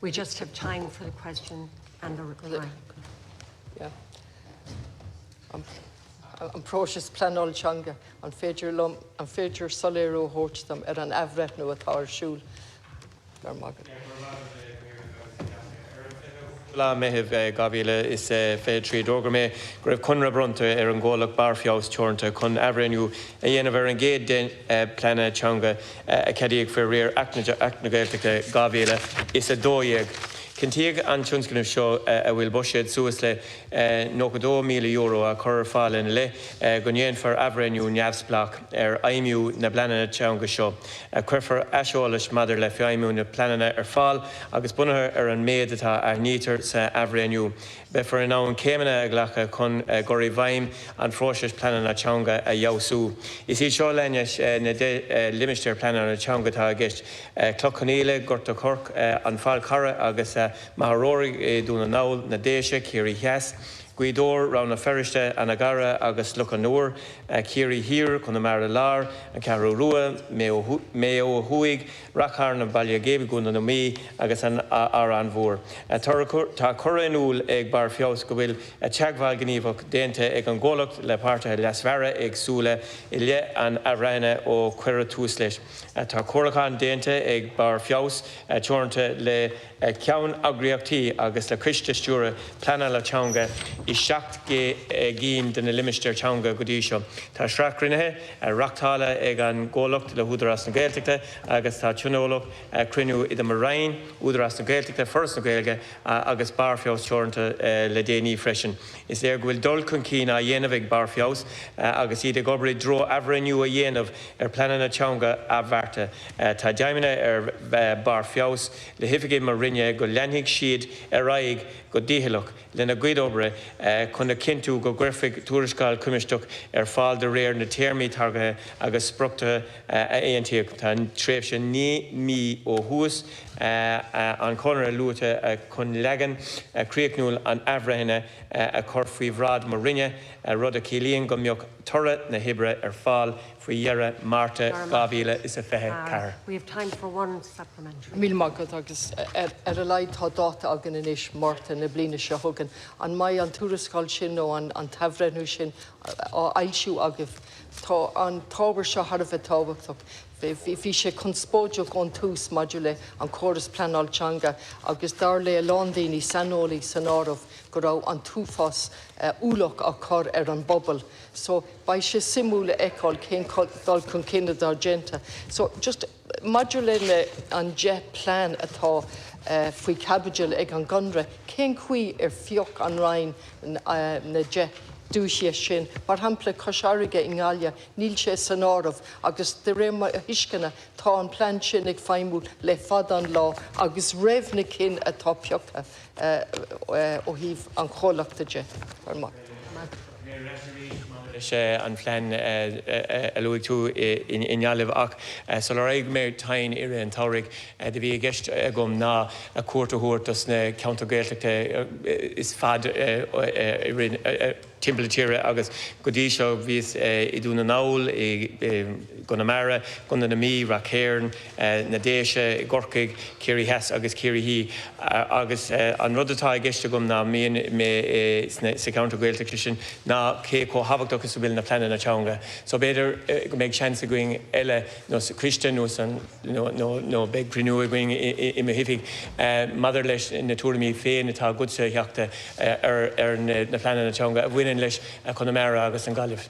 We just have time for the question and the reply. Yeah. An próiseas pleanála teanga, an féidir liom, an féidir soiléiriú a thabhairt dom ar an athbhreithniú atá ar siúl? Go raibh maith agat. Lá Meitheamh 2023, d'fhógair mé go raibh conradh bronnta ar an gcomhlacht Barr Feabhais Teoranta chun athbhreithniú a dhéanamh ar an gcéad 10 bplean teanga a ceadaíodh faoi réir Acht na Gaeltachta 2012. Cinnteoidh an tionscnamh seo, a bhfuil buiséad suas le €92,000 á chur ar fáil ina leith, go ndéanfar athbhreithniú neamhspleách ar fheidhmiú na bpleananna teanga seo. Cuirfear aiseolas maidir le feidhmiú na bpleananna ar fáil agus bunaithe ar an méid atá a aithnítear sa athbhreithniú, beifear in ann céimeanna a ghlacadh chun cur i bhfeidhm an phróisis pleanála teanga a fheabhsú. Is iad seo a leanas na 10 limistéar pleanála teanga atá i gceist, Cloich Chionnaola, Gort a' Choirce, An Fál Carrach agus Machaire Rabhartaigh i Dún na nGall, Na Déise, Ciarraí Theas, Gaoth Dobhair, Rann na Feirste, Anagaire agus Loch an Iúir, Ciarraí Thiar, Conamara Láir, An Cheathrú Rua, Maigh Eo Thuaidh, Ráth Chairn, Baile Ghib i gContae na Mí agus an Árainn Mhór. Tá curtha in iúl ag Barr Feabhais go bhfuil teagmháil ghníomhach déanta ag an gcomhlacht le páirtithe leasmhara éagsúla i leith an athbhreithnithe ó cuireadh tús leis. Tá comhairliúchán déanta ag Barr Feabhais Teoranta le ceanneagraíochtaí agus le coistí stiúrtha pleanála teanga i 7 gcinn de na limistéir teanga go dtí seo. Tá sraith cruinnithe reáchtáilte ag an gcomhlacht le hÚdarás na Gaeltachta agus tá tionóladh cruinniú idir mo Roinn, Údarás na Gaeltachta, Foras na Gaeilge agus Barr Feabhais Teoranta le déanaí freisin. Is léir go bhfuil dul chun cinn á dhéanamh ag Barr Feabhais agus iad ag obair i dtreo athbhreithniú a dhéanamh ar phleananna teanga athbheartaithe. Tá deimhnithe ag Barr Feabhais le hoifigigh mo Roinne go leanfaidh siad ar aghaidh go dícheallach lena gcuid oibre chun a chinntiú go gcuirfear tuarascáil chuimsitheach ar fáil de réir na téarmaí tagartha agus spriocdhátaithe a aontaíodh. Tá tréimhse 9 mí ó thús an chonartha luaite chun leagan críochnúil an athbhreithnithe a chur faoi bhráid mo Roinne, rud a chiallaíonn go mbeadh toradh na hoibre ar fáil faoi dheireadh Márta 2024. We have time for one supplementary. Míle maith agat agus ar a laghad tá dáta againn anois, Márta na bliana seo chugainn. An mbeidh an tuarascáil sin nó an t-athbhreithniú sin á fhoilsiú agaibh? Tá an t-ábhar seo thar a bheith tábhachtach. Bhí sé conspóideach ón tús maidir le an córas pleanáil teanga agus dar le a lán daoine, saineolaí san áireamh, go raibh an t-uafás ualach á chur ar an bpobal. So beidh sé suimiúil a fheiceáil cén dul chun cinn atá déanta. So just maidir le na an 10 plean atá faoi chaibidil ag an gConradh, cén chaoi ar phioc an Roinn na 10 dúiche sin? Mar shampla Cois Fharraige i nGaillimh, níl sé san áireamh agus de réir mo thuisceana tá an plean sin ag feidhmiú le fada an lá agus roimh na cinn atá pioctha ó thaobh an chomhlachta de. Go raibh maith. leis an phlean a luaigh tú i nGaillimh ach sular éirigh mé tinn i rith an tsamhraidh do bhí i gceist agam ná cuairt a thabhairt dos na ceantair Gaeltachta ar fad i rith timpeall na tíre agus go dtí seo bhíos i Dún na nGall, i gConamara, gContae na Mí, Ráth Cairn, na Déise, i gCorcaigh, Ciarraí Theas agus Ciarraí Thiar agus an rud atá i gceist agam nuair a bhíonn mé sa cheantar Gaeltachta sin ná cé chomh thábhachtach is a bhfuil na pleananna teanga. So b'fhéidir go mbeidh seans againn eile nó sa choiste nó san nó beidh cruinniú againn i m'oifig maidir leis na tuairimí féin atá agatsa, a Theachta, ar na pleananna teanga a bhaineann leis Conamara agus an Ghaillimh.